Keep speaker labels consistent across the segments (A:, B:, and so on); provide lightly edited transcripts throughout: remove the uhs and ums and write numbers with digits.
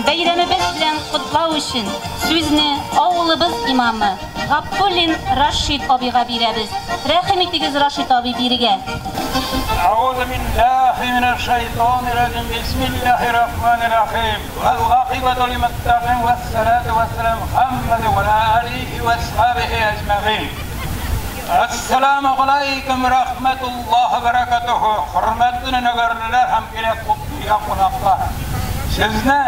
A: Бәйрәмебез белән котлау өчен сүзне авылыбыз имамы Габдуллин Рашид абыйга бирәбез. Рәхим итегез, Рашид абый, бирегә.
B: أعوذ بالله من الشيطان الرجيم بسم الله الرحمن الرحيم والعاقبة للمتقين والصلاة والسلام محمد وعلى آله وأصحابه أجمعين Assalamu alaykum rahmetullah berekatuhu. Hürmetli nögörlüler hem kile kutluya konaklar. Sizni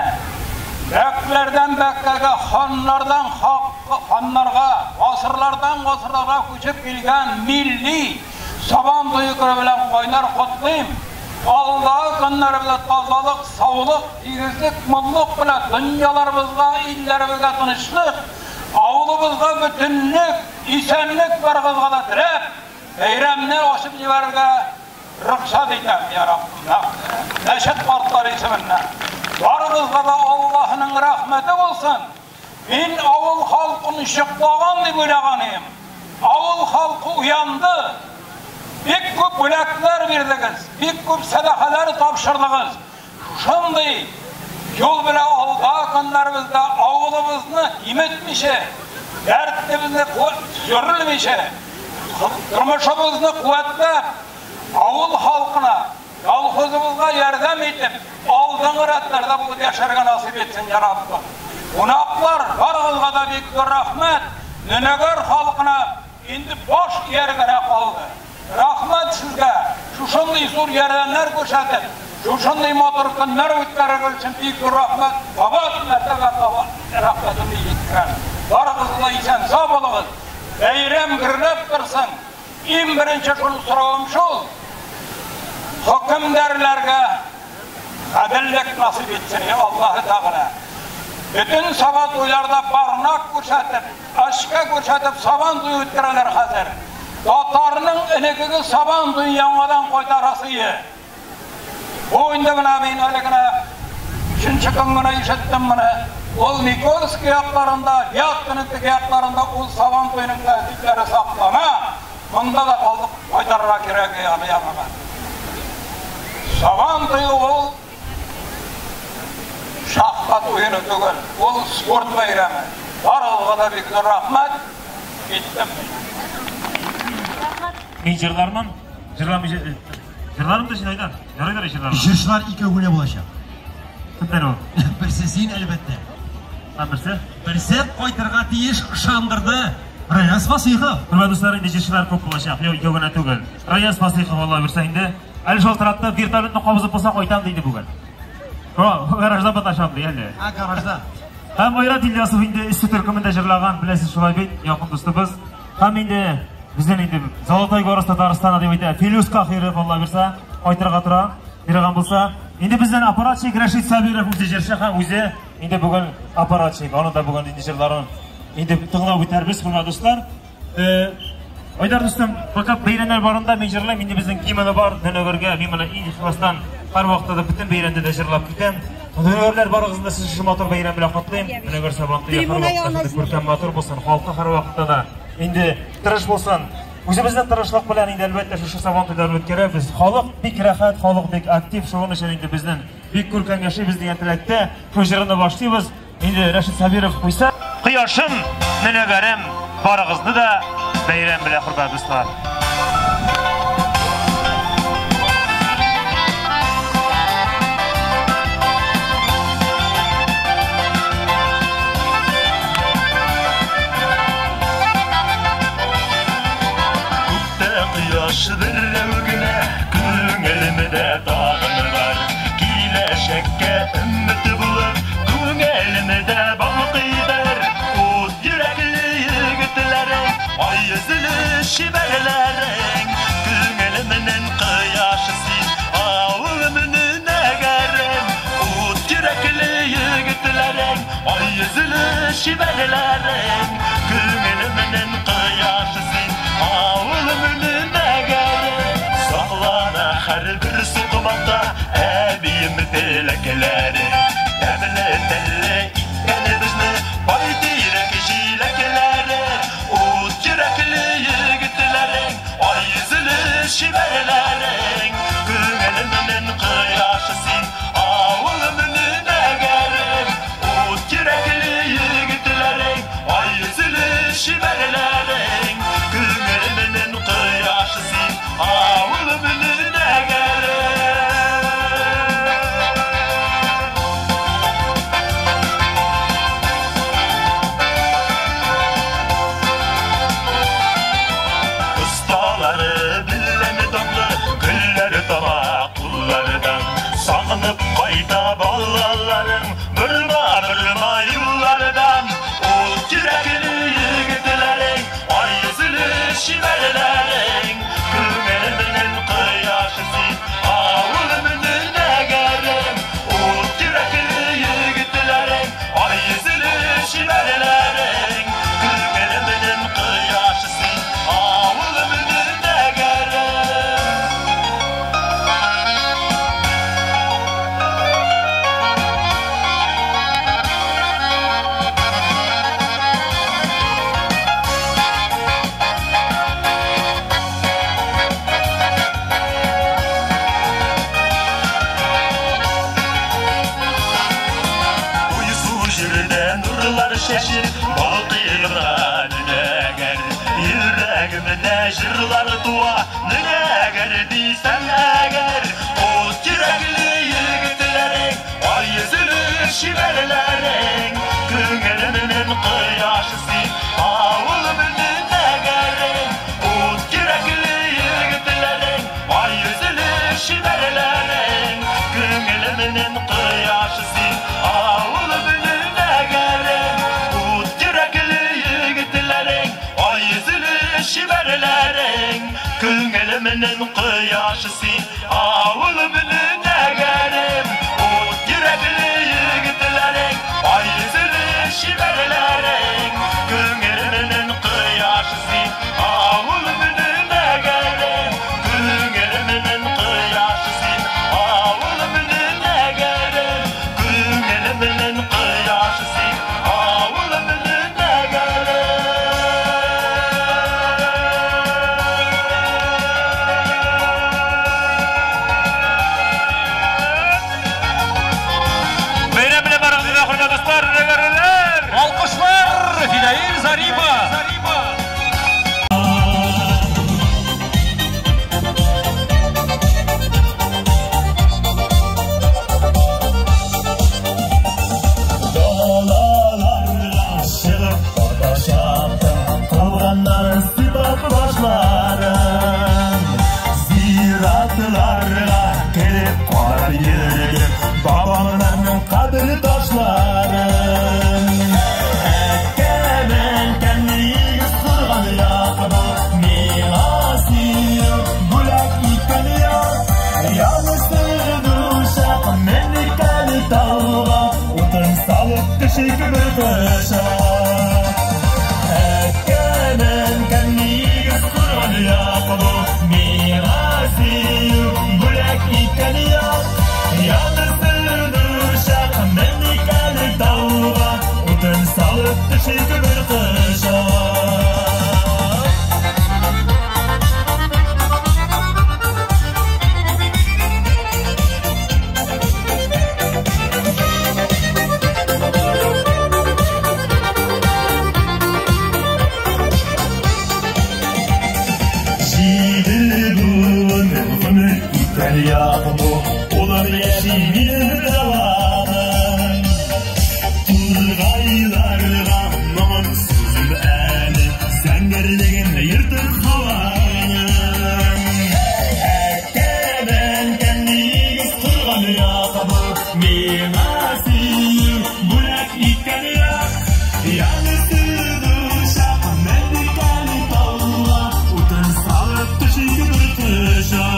B: Bəklərdən bəkkəgə, xanlardan xanlarga, asırlardan asırlara köçüp kelgan milli Saban toyu künü bilan qaynar kutlayım. Aldığı günler bilan tazalık, sağlık, igizlik, mutluluk bilan dünyalarımızga, illerimizge tınçlık, avlumuzga bütünlük, isenlik barımızga da tilep, beyramni aşıp jibarga ruxsat etam ya Rabbim. Neşet kartları isminden. Barımızga da Allah'ın rahmeti olsun. Men avul halkını ışıklagan deb o'ylaganım. Avul halkı uyandı. Bek ko'p bo'laklar berdingiz, bek ko'p sadaqalar topshirdingiz. Shunday yo'l bilan olg'a kunlarimizda ovulimizni emitmishi, dardimizni yo'rilmishi, turmushimizni quvvatlab, ovul xalqina, kolxozimizga yordam etib, oldingi ratlarda bo'lib yasharga nasib etsin ya Rabbim. Qo'noqlar barig'izga da bek zo'r rahmat. Nunagor xalqina endi bosh iyargina qoldi. Rahmat sizga. Shunday zo'r yordamlar ko'rsatib, shunday motor kunlar o'tkazgan uchun bek zo'r rahmat. Babat martaba rahmatimni yetkazgan. Barig'izga eson sog' bo'lingiz. Bayram gurlab tursin. Eng birinchi shuni so'rog'im shu. Hukmdorlarga adillik nasib etsin ya Alloh taolo. Bütün saban toylarda barnak ko'rsatib, ashka ko'rsatib saban to'yi o'tkaralar hozir. Tatarning iligigi saban to'yi yangidan qaytarasi. Bu endi mana men haligina 3-kun mana eshitdim mana. Ol Nikolskiy yoqlarida, Vyatkinin yoqlarida ul saban to'yining tartiblari saqlana. Bunda da qoldiq qaytarira kerak ya. Saban to'yi ol şahmat oyunu tugul, ol sport bayrami. Barig'izga da bek zo'r rahmat. Ketdim.
C: Men jırlarman, jırlarım da şimdi Aydar. Yaraylar jırlarım.
D: Jırşılar ikov генә булачак.
C: Kimler o?
D: Берсе син, әлбәттә.
C: Ha, birisi?
D: Берсе кайтырга тиеш ышандырды. Раяз Фасихов.
C: Hürmetli dostlar, endi jırşılar ko'p bo'lacak. Yo'q, ikov gina tugul. Rayaz Fasihov Alloh bersa endi. Әле шалтыратты, вертолетni qobizib bo'lsa qaytam deydi bugun. Ha, garajda batashadi endi.
D: Ha, garajda.
C: Ham Ayrat İlyasov endi isti turkumida jırlagan, bilasiz shulay bit, yaqin do'stimiz. Ham endi bizden endi Zолотой город Татарстана deb aytadi. Filius Kahirov Alloh bersa, qaytarga tura, bergan bo'lsa. Endi bizden apparatchik Rashid Sabirov o'zi jırshi ham o'zi endi bugun apparatchik, uni da bugun endi jırlarini endi tinglab o'tarmiz, hurmatli do'stlar. Aydar do'stim, faqat bayramlar borunda men jırlayman. Endi bizning gimni bor, Nunogorga men mana ixlosdan har vaqtda butun bayramda da jırlab ketam. Nunogorlar barig'izni siz shu motor bayram bilan qutlayman. Nunogor Sabon to'yi har vaqtda ko'rkam motor bo'lsin, xalqi har vaqtda da endi tirish bo'lsin. O'zimizning tirishlik bilan endi albatta shu Sabon to'ylarini o'tkazamiz. Xalq bek rahat, xalq bek aktiv, shuning uchun endi bizning bek ko'rkam yashaymiz degan tilakda shu jırni boshlaymiz. Endi Rashid Sabirov qo'ysa, Quyoshim, Nunogorim, barig'izni da bayram bilan hurmatli do'stlar.
E: Quyosh birrovgina ko'nglimda tog'im bor. Kelashakka umid bo'lib ko'nglimda boqiydir. O't yurakli yigitlaring, oy yuzli shibarlaring, ko'nglimning quyoshi sen, ovulimning nagarim. O't yurakli yigitlaring, oy yuzli shibarlaring, ko'nglimning quyoshi sen, ovulimning nagarim. Saqlana har bir so'qmoqda abiyim tilaklari, tabli tilli itgan bizni boy terak jilaklari. O't yurakli yigitlaring, oy yuzli shibarlaring, ko'nglimning quyoshi sen, ovulimning nagarim. нурлар чәчеп балкыйлар Нәгәр. Йөрәгемдә җырлар туа, Нәгәр дисәң әгәр. Ут йөрәкле егетләрең, ай йөзле чибәрләрең, күңелемнең кояшы син, авылымның нәгәрең. Ут йөрәкле егетләрең, ай йөзле чибәрләрең, күңелемнең кояшы син, авылымның нәгәрең. Ут йөрәкле егетләрең, ай йөзле чибәрләрең, күңелемнең кояшы син, авылымның нәгәрем. Ут йөрәкле егетләрең, ай йөзле чибәрләрең, күңелемнең кояшы син, авылымның нәгәрем. Күңелемнең кояшы син, авылымның нәгәрем. Күңелемнең кояшы син, авылымның нәгәрем.
C: Бәйрәм белән барыгызны да, хөрмәтле дуслар, нәгәрләр!
D: Алкышлар Фидаил Зарипов.
E: Далаларга чыгып адашаттым, кылганнар сыйпап башларын. Зиратларга кереп карап йөрдем, бабамның кабер ташларын. Әткәм, әнкәм нигез корган як бу, миңа сөю бүләк иткән як. Янысы учак менгән тауга, утын салып төшик бер кыша. Әткәм, әнкәм нигез корган як бу, миңа сөю бүләк иткән як. Янысы учак менгән тауга, утын салып төшик бер кыша. Җиде буын гомер иткән як бу, улым яши минем дәвамым. Тургайларга моңын сузып әле, зәңгәрлеген ертып һаваның. Әткәм, әнкәм нигез корган як бу, миңа сөю бүләк иткән як. Янысы учак менгән тауга, утын салып төшик бер кыша.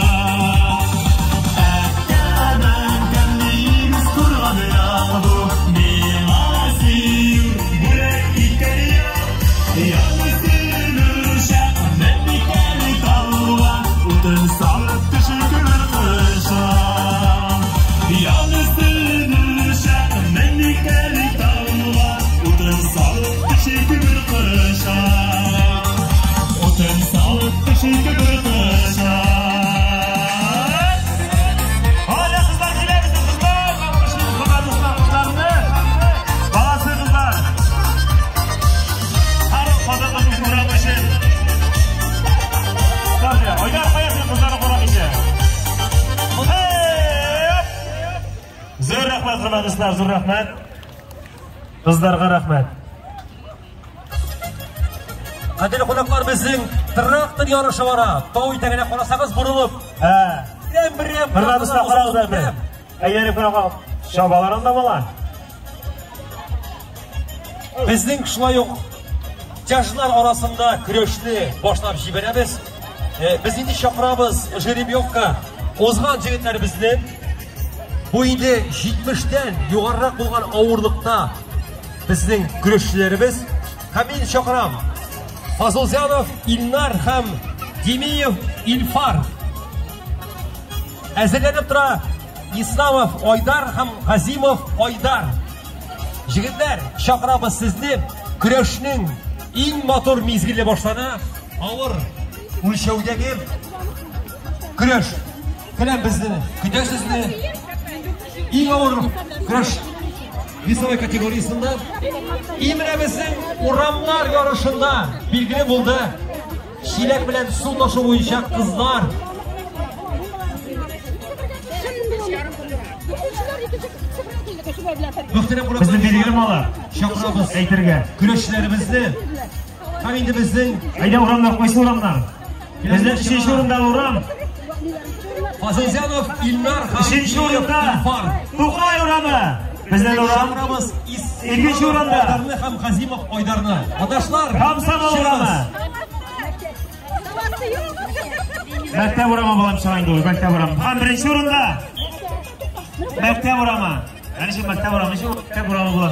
E: Әткәм, әнкәм нигез корган як бу, миңа сөю бүләк иткән як. Янысы учак менгән тауга, утын салып төшик бер кыша. Янысы учак менгән тауга, утын салып төшик бер кыша. Утын салып төшик бер кыша.
C: Hala kızlar килә безнең кызлар, алкышлыйбыз хөрмәтле дуслар, кызларны. Баласы кызлар. Һәр хатын кызның күрәм өчен. Таби, Айдар каясың кызларны карап инде. Зур рәхмәт, хөрмәтле дуслар, зур рәхмәт. Кызларга рәхмәт.
D: Кадерле кунаклар, безнең трактор ярышы бара. Тау итәгенә карасагыз борылып.
C: Ә,
D: Берәм-берәм.
C: Хөрмәтле дуслар, карагыз әле. Әйләнеп кенә чабалар анда бала.
D: Безнең шулай ук тяжлар арасында көрәшне башлап җибәрәбез. Без инде чакырабыз жеребьевка узган җегетләребезне. Бу инде 70-тән югарырак булган авырлыкта безнең көрәшчеләребез. Һәм мин чакырам Фазылзянов Илнар һәм Демиев Илфар. Әзерләнеп тора Исламов Айдар һәм Газимов Айдар. Җегетләр, чакырабыз сезне. Көрәшнең иң матур мизгеле башлана. Авыр үлчәүдәге көрәш. Келәм безне, көтә сезне. Иң авыр көрәш Весовой категориясендә. И менә безнең урамнар ярышында билгеле булды. Чиләк белән су ташу буенча кызлар. Мөхтәрәм кунаклар,
C: Безнең билгеле малы.
D: Чакырабыз
C: Әйтергә.
D: Көрәшчеләребезне һәм инде безнең
C: Әйдә урамнар, кайсы урамнар? Безнең өченче урында урам.
D: Фазылзянов Илнар һәм
C: Өченче урында
D: Илфар.
C: Тукай урамы. Безнең урам.
D: Чакырабыз
C: Икенче урында.
D: Айдарны һәм Газимов Айдарны. Адашлар,
C: Комсомол урамы. Мәктәп урамы булып чыга инде ул, мәктәп урамы. Һәм беренче урында мәктәп урамы. Әнә шул мәктәп урамы, шул мәктәп урамы була.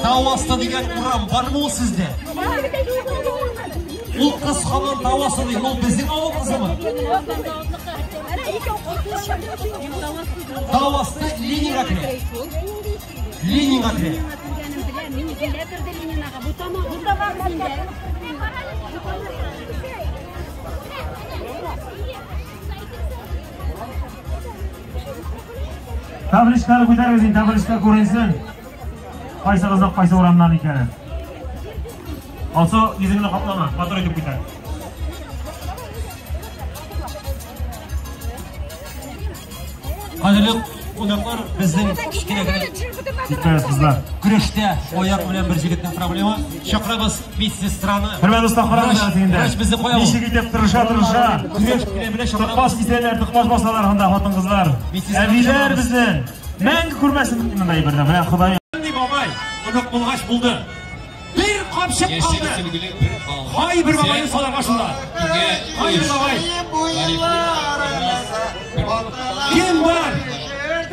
D: Тау асты дигән урам бармы ул сездә? Ул кыз һаман тау асты ди, ул безнең авыл кызымы? Тау асты Ленинга керә. Ленинга керә.
C: Табличканы күтәрегез инде, табличка күренсен. Кайсыгызның кайсы урамнан икәнен. Алсу, йөзеңне каплама, матур итеп күтәр.
D: Кадерле кунаклар, безнең кечкенә генә
C: Китмәгез, кызлар.
D: көрәштә аяк белән бер җегетнең проблема. Чакырабыз медсестраны.
C: Хөрмәтле дуслар, карагыз
D: Врач,
C: инде.
D: врач безне куя ул.
C: Ничек итеп тырыша-тырыша.
D: Көрәш белән белән чакырабыз.
C: Тыкмаш кисәләр, тыкмаш басалар анда хатын-кызлар.
D: Медсестра
C: Әбиләр
D: чакырабыз.
C: безнең. Мәңге күрмәсен мондай берне. Менә Ходай
D: Нинди бабай, онык булгач булды. Бер капчык
F: Яшьлек
D: калды.
F: сөлгеле бер балл.
D: Һай бер бабайны салырга шунда.
F: Ике,
D: Һай бер
F: өч.
D: бабай.
F: Гарифуллин,
D: Кем бар?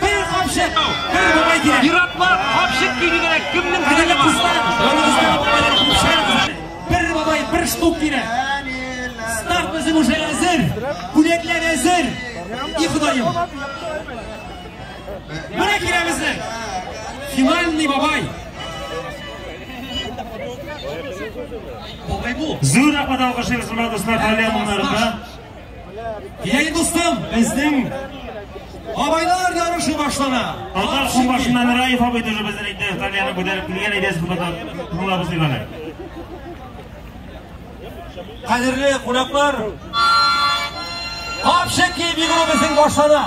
D: Бер капчык. Бер бабай кирәк.
B: Ир-атлар капчык киде генә кемнең
D: Кадерле
B: теләге бар?
D: кызлар, яныгызда бабайлар күпшәр кызлар. Бер бабай, бер штук кирәк. Старт безнең уже әзер. Бүләкләр әзер. И Ходаем. Менә килә безнең. Финальный бабай. Бабай бу.
C: Зур рәхмәт алкышлыйбыз, хөрмәтле дуслар, Талия моңнарында.
D: Килә дустым, безнең бабайлар ярышы башлана.
C: Татар Кумбашыннан Раиф абый тоже безнең инде Талияны күтәреп килгән иде, тыңлап узыйк әле.
D: Кадерле кунаклар, капчык киеп йөгерү безнең башлана.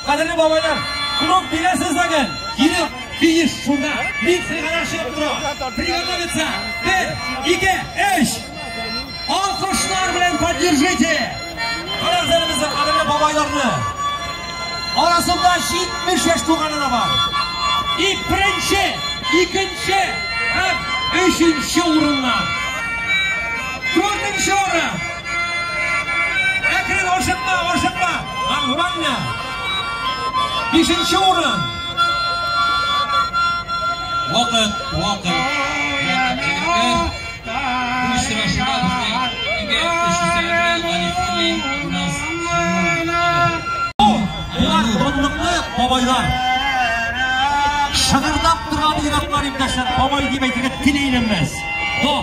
D: Кадерле бабайлар, клуб бирәсез бүген. Килеп, финиш шунда. Бик фригада чыгып тора. Приготовиться. 1, 2, 3. Алкышлар белән поддержите. Карагыз әле безнең кадерле бабайларны. Арасында 70 яшь тулганы да бар. И беренче, икенче һәм өченче урыннар. Төртенче урын. Әкрен ашыкма, ашыкма. Нормально. Бишенче урын.
F: Вакыт, вакыт. Вакыт, җегетләр. Бу очрашуда безнең ике өч исәбе Гарифуллин, Гөлназ
D: Булар данлыклы бабайлар. Шыгырдап торган ир-атлар иптәшләр, бабай дип әйтергә тел әйләнмәс. Но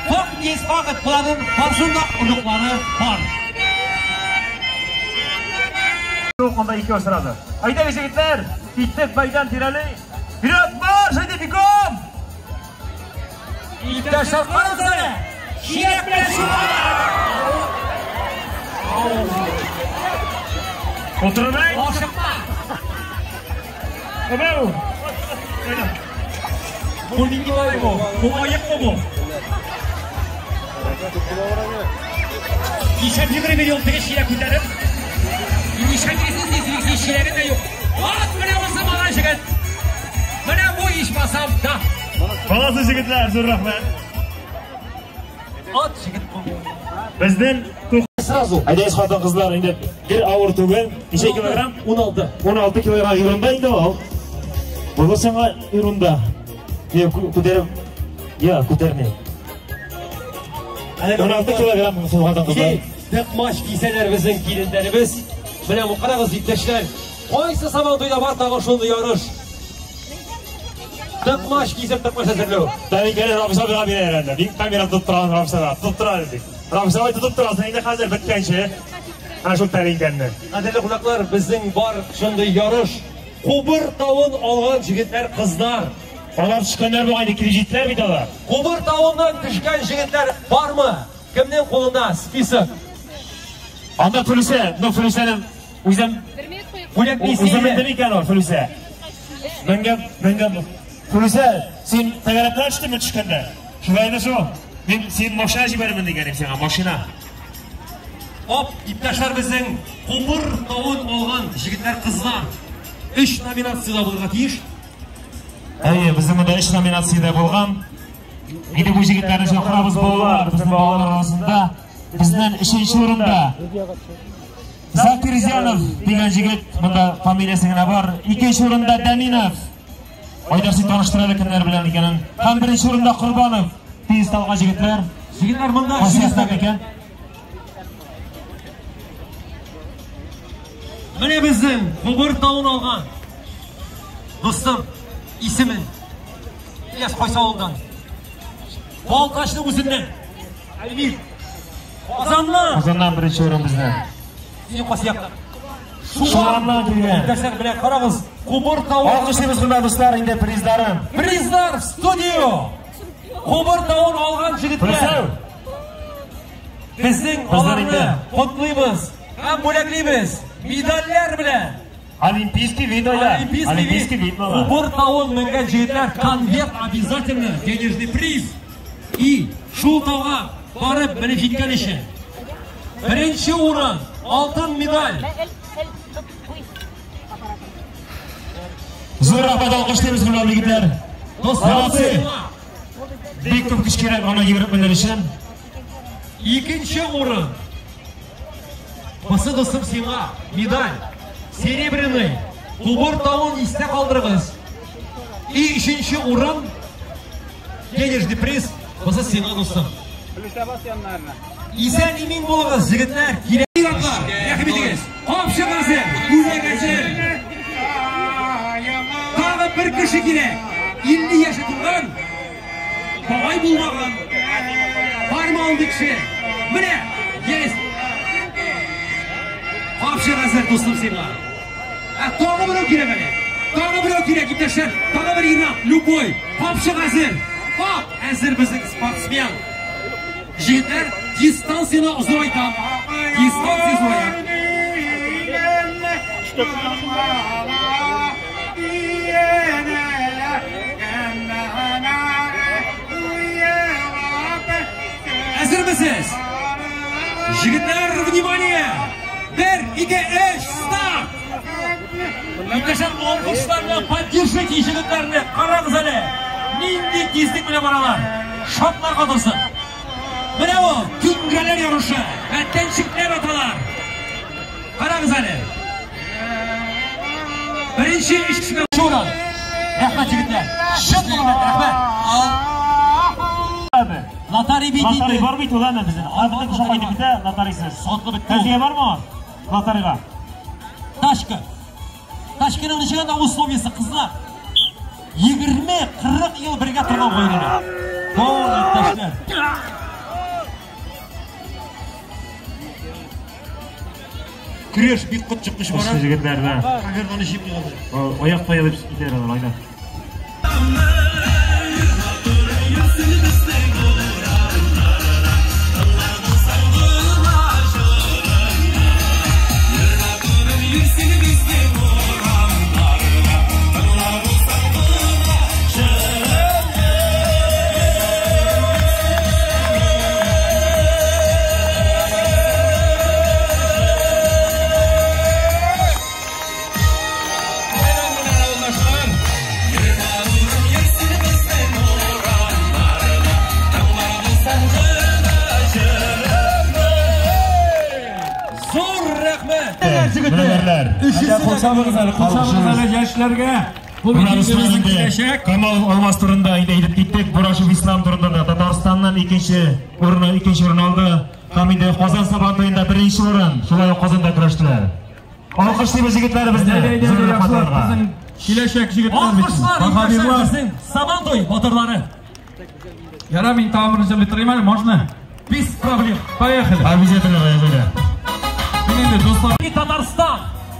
D: факт есть факт, буларның барысының да оныклары бар.
C: Юк, анда икәү сразу. Әйдәгез, егетләр, киттек мәйдан тирәли. Вперед марш, әйдә бегом!
D: Иптәшләр, карагыз әле. Чиләк белән чумалар.
C: Утырмай.
D: Ашыкма.
C: Әбәү.
D: Бу нинди бабай бу? Бу аекмы бу? Ничә йөгереп йөри ул теге чиләк күтәреп? Ничә йөрисез сез, чиләге дә юк. Ат менә бусы малай җегет. Менә бу ичмасам да.
C: Баласы җегетләр, зур рәхмәт.
D: Ат җегет бу.
C: Безнең
D: Сразу.
C: Әйдәгез хатын-кызлар, инде бер авыр түгел. Ничә килограмм?
D: 16.
C: 16 килограмм ерунда инде ул. Бу сиңа ерунда. Я күтәреп, я күтәрмә. 16 килограмм хатын-кызлар.
D: Тыкмач кисәләр безнең киленнәребез. Менә бу карагыз, иптәшләр. Кайсы Сабантуйда бар тагы шундый ярыш? Тыкмач кисеп тыкмач әзерләү.
C: Тәбикәле Рамза абыйга бирә әле. Мин камера тотып торам Рамзага. Тотып тора дидек. Рамза абый тотып торасың инде хәзер беткәнче. Ана шул тәлинкәне.
D: Кадерле кунаклар, безнең бар шундый ярыш. Кубыр тавын алган җегетләр, кызлар.
C: Алар төшкәннәр бугай, килеп җиттеләр бит алар.
D: Кубыр тавыннан төшкән җегетләр бармы? Кемнең кулында список?
C: Анда Флүсә, ну Флүсәнең үзем
D: Бүләк
C: үзем мендем икән ул Флүсә. Менгән, менгән. Флүсә, син тәгәрәпләр төштеңме төшкәндә? Шулай иде шул. Мин син машина җибәрермен дигән идем сиңа, машина.
D: Оп, иптәшләр, безнең Кубыр тавын алган җегетләр, кызлар 3 номинациядә булырга тиеш.
C: Әйе, безнең монда 3 номинациядә булган. Инде бу җегетләрне чакырабыз, балалар, безнең балалар арасында безнең 3нче урында Закирзянов дигән җегет, монда фамилиясе генә бар. 2нче урында Даминов. Айдар, син таныштыр әле кемнәр белән икәнен. Һәм 1нче урында Корбанов. Тиз талган җегетләр.
D: Җегетләр монда
C: Кайсы яктан икән?
D: Менә безнең Кубыр тавын алган дустым, исемен Ильяс кайсы авылдан? Балтачның үзеннән. Әлмир. Казаннан.
C: Казаннан беренче урын безнең.
D: Син кайсы яктан?
C: Шуганнан килгән.
D: Иптәшләр, белән карагыз, Кубыр тавы.
C: Алкышлыйбыз, хөрмәтле дуслар, инде призларын.
D: Призлар в студию. Кубыр тавын алган җегетләр. Безнең аларны котлыйбыз һәм бүләклибез медальләр белән.
C: Олимпийский вид, Айдар.
D: Олимпийский вид. Кубыр тавын менгән җегетләр, конверт обязательно, денежный приз. И шул тауга барып менеп җиткән өчен. Беренче урын, алтын медаль.
C: Зур рәхмәт, алкышлыйбыз, хөрмәтле егетләр. Молодцы. Бик күп көч кирәк аны йөгереп менер өчен.
D: Икенче урын. Бусы, дустым, сиңа медаль. Серебряный. Кубыр тавын истә калдырыгыз. И өченче урын, денежный приз. Бусы сиңа, дустым. Исән имин булыгыз, җегетләр. Кирәк рәхим итегез. Капчык әзер, бүләк әзер. Тагы бер кеше кирәк. 50 яше тулган, бабай булмаган. Бармы андый кеше? Менә, есть. Капчык әзер, дустым, сиңа. Ә тагы берәү кирәк әле. Тагы берәү кирәк, иптәшләр. Тагы бер ир-ат, любой. Капчык әзер. Кап әзер безнең спортсмен. Җегетләр, дистанцияне озайтам. Дистанция зурая. Әзермесез? Җегетләр, внимание! 1, 2, 3, старт! Иптәшләр, алкышлар белән поддержите җегетләрне. Карагыз әле, нинди тизлек белән баралар. Шатларга торсын. Менә ул, түңгәләр ярышы, бәтәнчекләр аталар. Карагыз әле. Беренче өч кешегә урын. Рәхмәт, җегетләр. Чын күңелдән рәхмәт. Лотарий бит инде.
C: Лотарий бар бит ул, әмма безнең. Бөтен кеше кайтып китә, лотарийсыз.
D: Сатылып бетте.
C: Кәзия бармы? Лотарийга.
D: Тачка. Тачканың ничек анда условиясе, кызлар? 20-40 ел бергә торган гаиләләр. Бу иптәшләр. Көрәш бик котчыккыч бара.
C: Шушы җегетләр, да.
D: Конвертны җыеп куйганнар.
C: Аяк таялып китәләр алар, Айдар.
G: Кулчабыгыз әле, кулчабыгыз әле яшьләргә. Бу митингебезнең киләчәк.
C: Камал Алмаз турында инде әйтеп киттек. Бурашев Ислам турында да Татарстаннан икенче урын, икенче урын алды. Һәм инде Казан Сабантуенда беренче урын. Шулай ук Казанда көрәштеләр. Алкышлыйбыз егетләребезне. Зур рәхмәт аларга.
G: Киләчәк егетләр бит.
D: Алкышлар, безнең Сабантуй батырлары.
G: Ярар, мин тагын берничә бетерим әле, можно?
D: Без проблем.
G: Поехали.
C: Обязательно, поехали.
G: Мин инде дуслар.
D: Татарстан,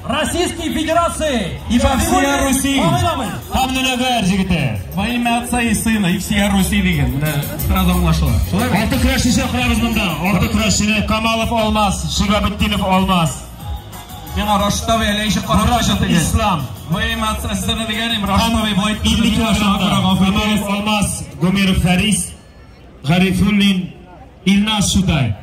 D: Российской Федерации.
G: И по всей Руси.
C: Һәм Нөнәгәр егете.
G: Во имя Отца и Сына и всея Руси дигән. Менә сразу аңлашыла. Шулай бит?
C: Алты көрәшче чакырабыз монда. Алты көрәшчене Камалов Алмаз, Шигабетдинов Алмаз.
G: Миңа Рашид абый әллә ничек карап
C: Мурашев
G: куйды теге.
C: Ислам.
G: Во имя Отца и Сына дигән, Рашид абый болай итте.
C: 50
G: Миңа шуңа күрә
C: килограммда
G: гафу
C: Камалов
G: итегез.
C: Алмаз, Гомеров Фәрис, Гарифуллин, Илназ Шутай.